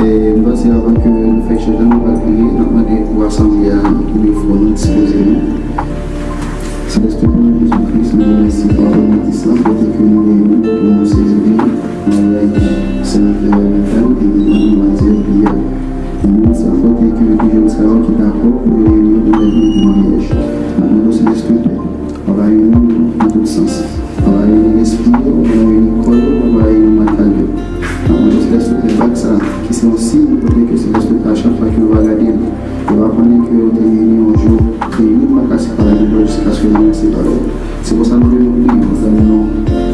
E m panse avan ke nou fè echanj la, nou pral priye, n ap mande pou asanble a ouvri front nou, dispoze nou. Selès Pè, Jezi Kris, nou remèsye pou apre midi sa, kote ke nou reyini pou nou selebre maryaj Sè Vital e Madmwazèl Lia. Yon sa kote ke de jèn sa yo ki dakò pou yo reyini pou fè maryaj. N ap mande w, Selès Pè, w ap reyini nou nan tout sans. W ap reyini lespri yo, w ap reyini kò yo, w ap reyini mantal yo. N ap mande w, Selès Pè, bag sa ki se yon siy kote ke Selès Pè, a chak fwa ke yo va gade l, yo va konnen ke yo te reyini yon jou, ke youn pa ka separe lòt jiskaske lanmou separe yo. Se konsa nou vle nou priye, nou fè nan non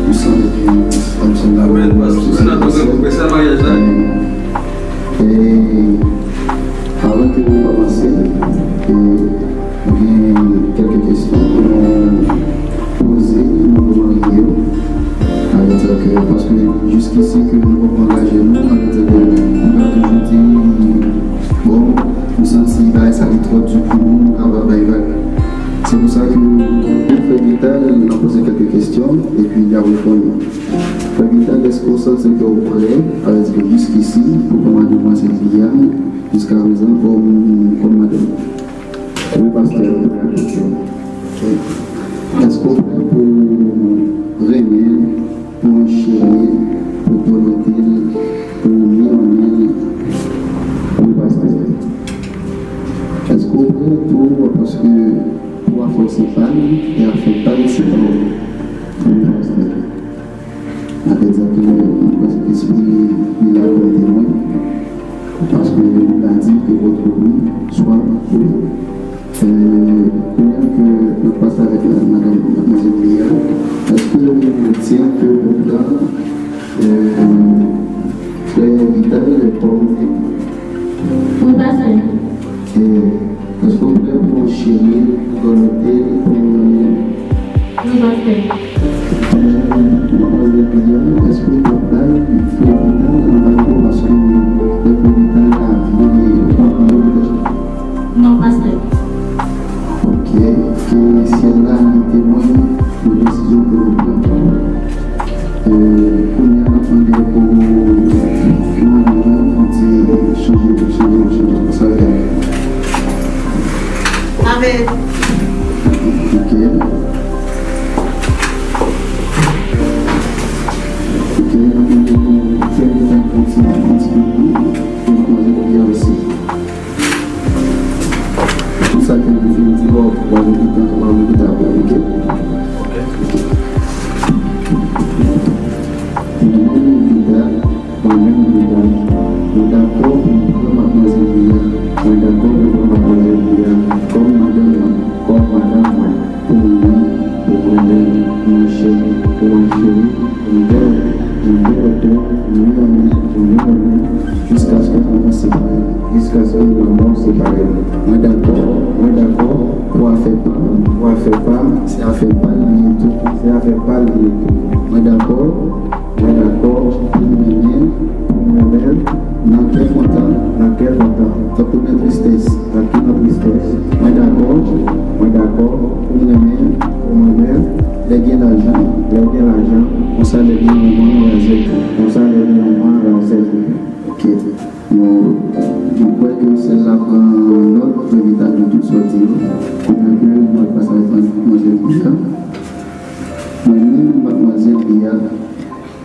puisan de Jezi Kris. Amèn. Pastè, n ap bezwen koupe sa maryaj la. E avan ke nou kòmanse, e, nou gen kèlke kesyon pou nou poze nouvo marye yo. Sa vle di ke, paske jiskisi ke nou poko angaje nou, sa vle di ke nou ka toujou di, bon, nou santi bagay sa li twò di pou nou, nou kapab bay vag. Se pou sa ke Frè Vital, n ap poze kèlke kesyon, epi y ap reponn nou. Frè Vital, èske w santi ke w prè, sa vle di ke jiskisi, pou pran madmwazèl Lia, jiska prezan, kòm, kòm madanm? Wi, pastè, m prè pou sa. Ok. Èske w prè pou renmen l, pou ancheri l, pou dolote l, pou miyonnen l? Wi, pastè. Èske w prè tou, paske pou afè w se pa l, e afè pa l se pa w? Wi, pastè. Sa vle di ke mwen kwè Sentespri li la kòm temwen, paske Bib la di ke vòt wi swa wi. Euh, kounye a ke n ap pase avèk la, madanm, madmwazèl Lia, èske nou retyen ke gwoup la, euh, Frè Vital kòm temwen? Wi, pastè. E, èske w prè pou ancheri l, pou dolote l, pou miyonnen l? Wi, pastè. Madmwazèl Lia, èske w pè bay Frè Vital anba kò paske Frè Vital ka vle pran anba kò? Non, pastè. Ok, ke syèl la li temwen de desizyon ke nou pran. Euh, kounye a, n ap mande pou nou, nou, nou ti chanje, chanje, chanje sa avè nou. Amen. Ok. Ok, n ap mande pou Frè Vital kontinye, kontinye pou nou, pou nou kontinye priye osi. Tout sa ke nou fin di, w ap, w ap repete ankò, w ap repete apre, ok? Mwen menm, Vida, mwen menm, Vida, mwen dakò pou m pran madmwazèl Lia. Mwen dakò pou m pran madmwazèl Lia kòm madanm mwen, kòm madanm mwen. Pou mwen, pou mwen menm, pou mwen cheri, pou mwen cheri, pou m bèl, pou m bèl, pou m miyonnen, pou m miyonnen, jiskaske lanmò separe nou, jiskaske lanmò separe nou. Mwen dakò, mwen dakò, pou afè pa m, pou afè pa m, se afè pa l li ye tou, se afè pa l li ye tou. Mwen dakò, mwen dakò pou m renmen l, pou m renmen l, nan kè kontan, nan kè kontan, tankou nan tristès, tankou nan tristès. Mwen dakò, mwen dakò pou m renmen l, pou m renmen l, lè gen lajan, lè gen lajan, konsa lè gen yon manman razè tou, konsa lè gen yon manman razè tou. Ok. Nou, nou kwè ke syèl la pran nòt, Frè Vital, de tout sa w di yo. Kounye a ke nou pral pase avèk madmwazèl Lia. Mwen menm, madmwazèl Lia,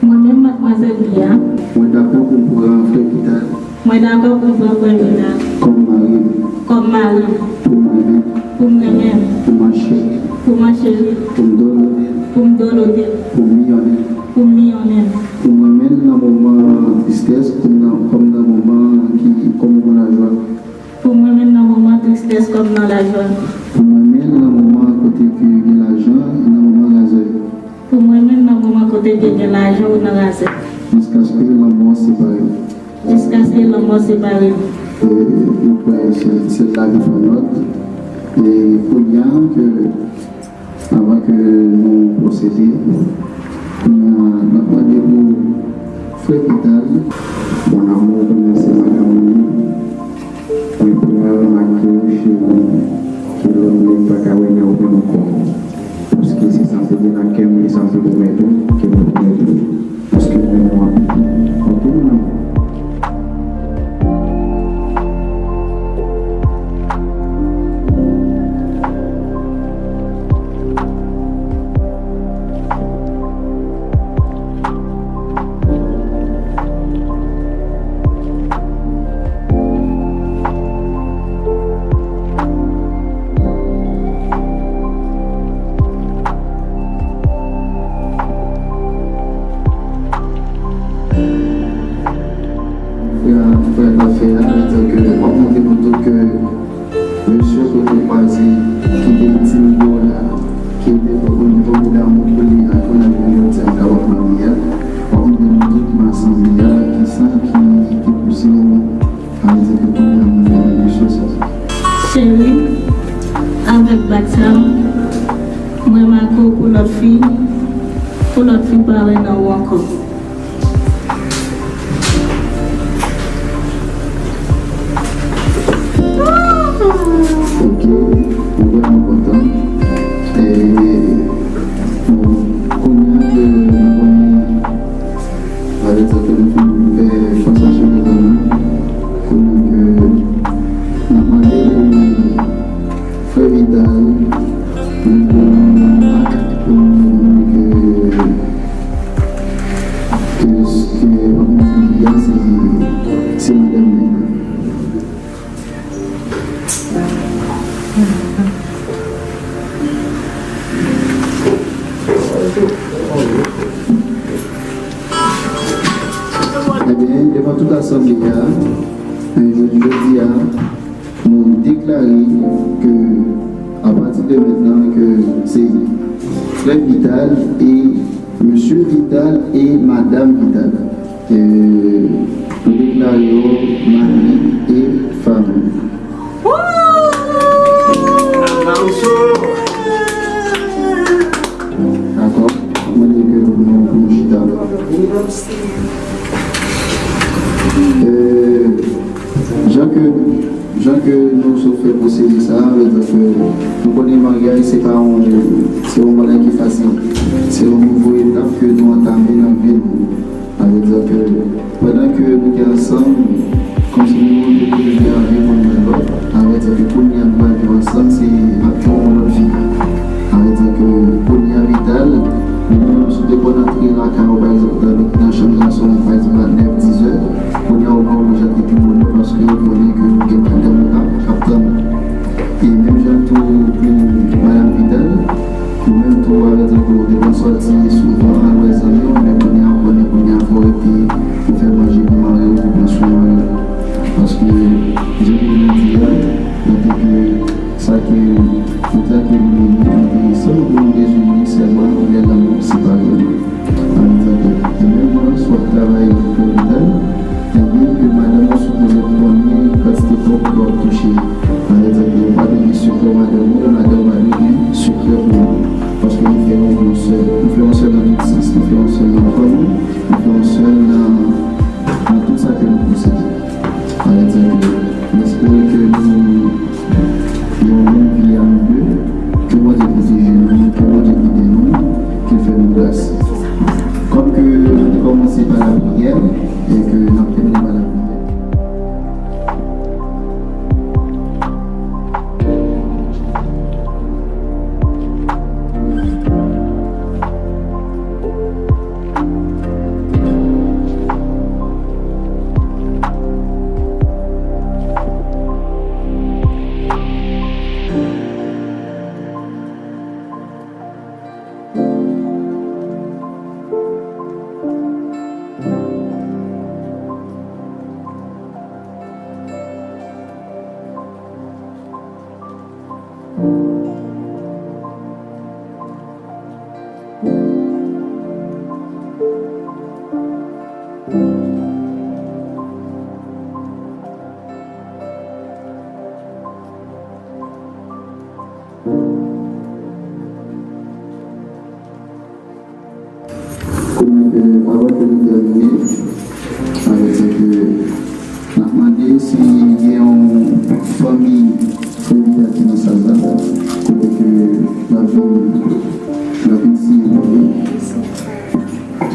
Mwen menm, madmwazèl Lia. Mwen dakò pou m pran Frè Vital. Mwen dakò pou m pran Frè Vital. Kòm mari m. Kòm mari m. Pou m renmen. Pou m renmen. Pou m ancheri. Pou m ancheri. Pou m dolote. Pou m dolote. Pou m miyonnen. Pou m miyonnen. Pou m renmen l nan moman tristès, kòm nan, kòm nan moman ki, kòm moman lajwa. Pou m renmen l nan moman tristès, kòm nan lajwa. Pou m renmen l nan moman kote ke gen lajan, nan moman razè. Pou mwen menm, nan moman kote ke gen lajan ou nan razè. Jiskaske lanmò separe nou. Jiskaske lanmò separe nou. E, nou kwè se, se la ki pran nòt. E kounye a ke, avan ke nou pwosede, kounye a, n ap mande pou Frè Vital, Mon amour, pou mwen se madanm ou ye. Mwen pran make w cheri, ke lòt nèg pa ka wè nan ou menm ankò. Paske se sa m te gen nan kè m e sa m te pwomèt ou, ke mwen pwomèt ou. Paske m renmen w anpil. Ok, mon amour? Frè a, frè a t ap fè a, sa vle di ke w ap montre nou tout ke mesye ke w te kwaze, ki te entim de w la, ki te fè w konn yon gwo damou pou li a, kounye a jodi a k ap ap marye a, w ap montre nou tout ki nan asanble a, kisa ki te pouse w, sa vle di ke kounye a nou fè yon mesye sa. Cheri, avèk bak sa, mwen make w pou lòt fi, pou lòt fi pa wè nan ou ankò. Ok, mwen vrèman kontan. E, bon, kounye a ke nou konnen, pa egzanp, nou fin fè pansasyon de zanmi, kounye a ke n ap mande pou frè Vital, nou te nan ak pou nou ke, ke, ke, se, se madanm li. Ebyen, devan tout asanble a, jodi a, nou deklare ke, apati de mentnan, ke se frè Vital e Mesye Vital e Madanm Vital, ke nou deklare yo mari e fanm. Dakò, mwen mande ke nou, pou nou chita. Euh, jan ke, jan ke nou sot fè pwosedi sa a, vle di ke nou konnen maryaj se pa yon, se yon bagay ki fasil. Se yon nouvo etap ke nou antame nan vi nou. Sa vle di ke pandan ke nou te ansanm, kòmsi nou te toujou te anvi youn pou lòt, sa vle di ke kounye a nou pral viv ansanm, se ap yon lòt vi. Sa vle di ke kounye a Vital, nou menm si w te konn antre lakay ou, pa egzanp, nan, nan chanm gason, pa egzanp, a nèf, diz è, kounye a ou pa oblije antre pi bonè paske ou konnen ke ou gen madanm ou la k ap tann ou. E menm jan tou pou Madanm Vital, ou menm tou, avèk zanmi w, ou te konn sòti souvan al wè zanmi w, men kounye a, ou konnen kounye a fò w rete, ou fè manje pou mari w, ou pran swen mari w. Paske, jan nou di a, nòte ke sa ke, tout sa ke nou, nou, nou, nou, se nou pou nou rezime sèlman lè lanmou separe nou. Ann di ke, e menm jan si w ap travay pou Vital, ebyen ke madanm ou sipoze konnen kantite kòb ke w ap touche. Sa vle di ke ou pa dwe gen sekrè madanm ou, e madanm ou pa dwe gen sekrè pou ou. Paske nou fè yon sèl, nou fè yon sèl nan tout sans, nou fè yon sèl nan fanmi, nou fè yon sèl nan, nan tout sa ke nou posede. Sa vle di ke m espere ke nou yon bon vi a nou de, ke Bondye pwoteje nou, ke Bondye gide nou, ke l fè nou gras. Kòm ke nou te kòmanse pa lapriyè, e ke n ap tèmine pa lapriyè. Kounye a, avan ke nou tèmine, avèk Gen yon fanmi solidè ki nan sal la, kote ke n ap vin, n ap vin siye pou li,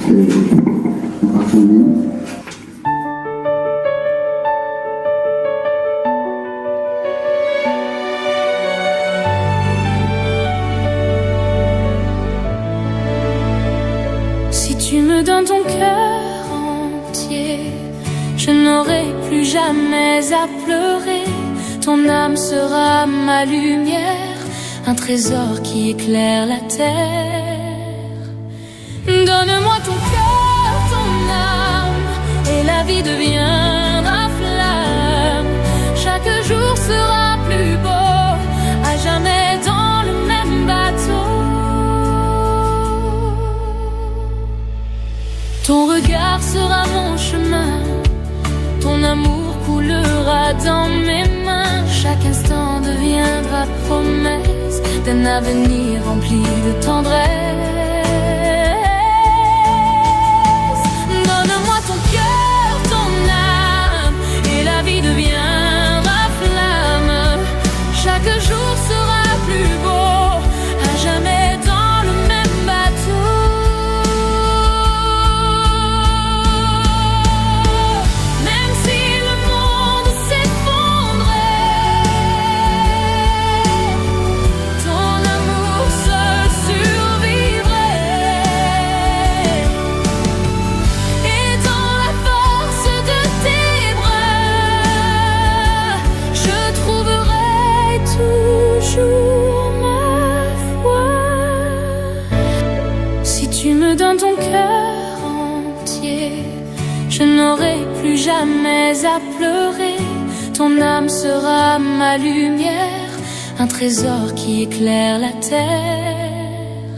e, nou pa konnen. Si tu me donnes ton cœur entier, je n'aurai plus jamais à pleurer. Ton âme sera ma lumière, un trésor qui éclaire la terre. Donne-moi ton cœur, ton âme, et la vie deviendra flamme. Chaque jour sera plus beau, à jamais dans le même bateau. Ton regard sera mon chemin, ton amour coulera dans mes mains. Chaque instant deviendra promesse d'un avenir rempli de tendresse. Donne-moi ton cœur, ton âme, et la vie deviendra flamme. Chaque jour sera plus beau, à jamais dans le même bateau. Même si le monde s'effondrait, ton amour seul survivrait. Et dans la force de tes bras, je trouverai toujours ma foi. Si tu me donnes ton cœur entier, je n'aurai plus jamais à pleurer. Ton âme sera ma lumière, un trésor qui éclaire la terre.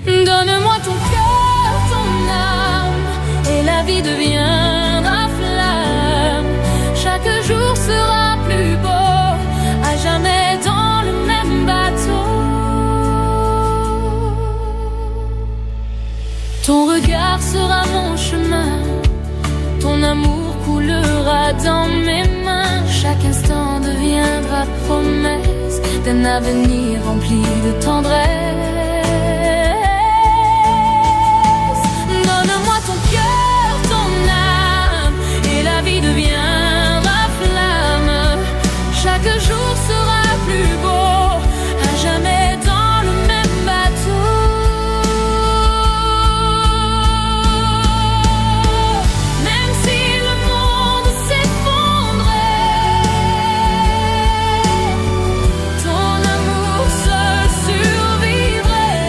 Donne-moi ton cœur, ton âme, et la vie deviendra flamme. Chaque jour sera plus beau, à jamais dans le même bateau. Ton regard sera mon chemin, ton amour coulera dans mes mains. Chaque instant deviendra promesse d'un avenir rempli de tendresse. Donne-moi ton cœur, ton âme, et la vie deviendra flamme. Chaque jour sera plus beau, à jamais dans le même bateau. Même si le monde s'effondrait, ton amour seul survivrait.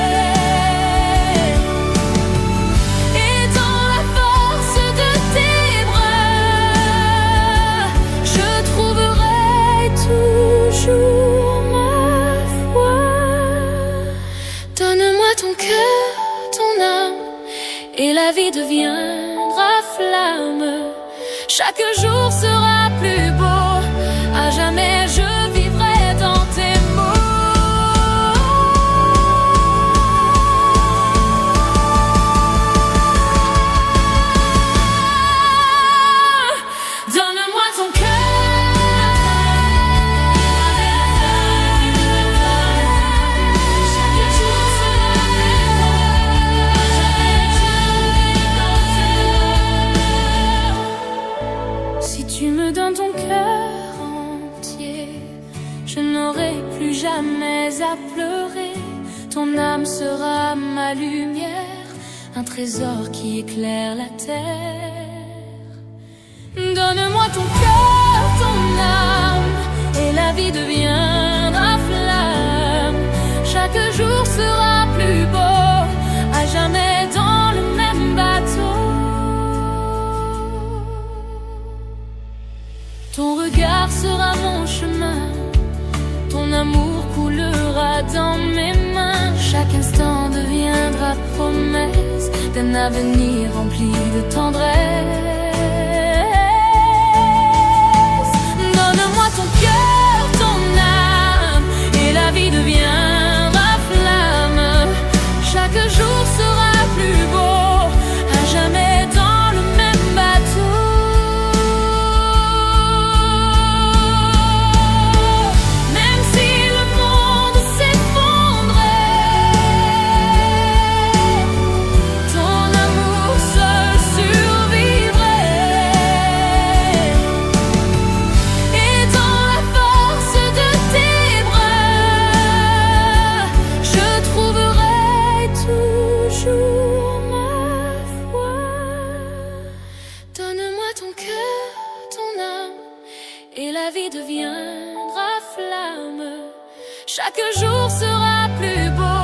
Et dans la force de tes bras, je trouverai toujours ma foi. Donne-moi ton cœur, ton âme, et la vie deviendra flamme. Chaque jour sera plus beau, à jamais je vivrai dans tes mots. Donne-moi ton cœur. Si tu me donnes ton cœur entier, je n'aurai plus jamais à pleurer. Ton âme sera ma lumière, un trésor qui éclaire la terre. Donne-moi ton cœur, ton âme, et la vie deviendra flamme. Chaque jour sera plus beau, à jamais dans le même bateau. Ton regard sera mon chemin, ton amour coulera dans mes mains. Chaque instant deviendra promesse d'un avenir rempli de tendresse. Donne-moi ton cœur, ton âme, et la vie deviendra flamme. Chaque jour sera plus beau, à jamais dans le même bateau. Et la vie deviendra flamme. Chaque jour sera plus beau.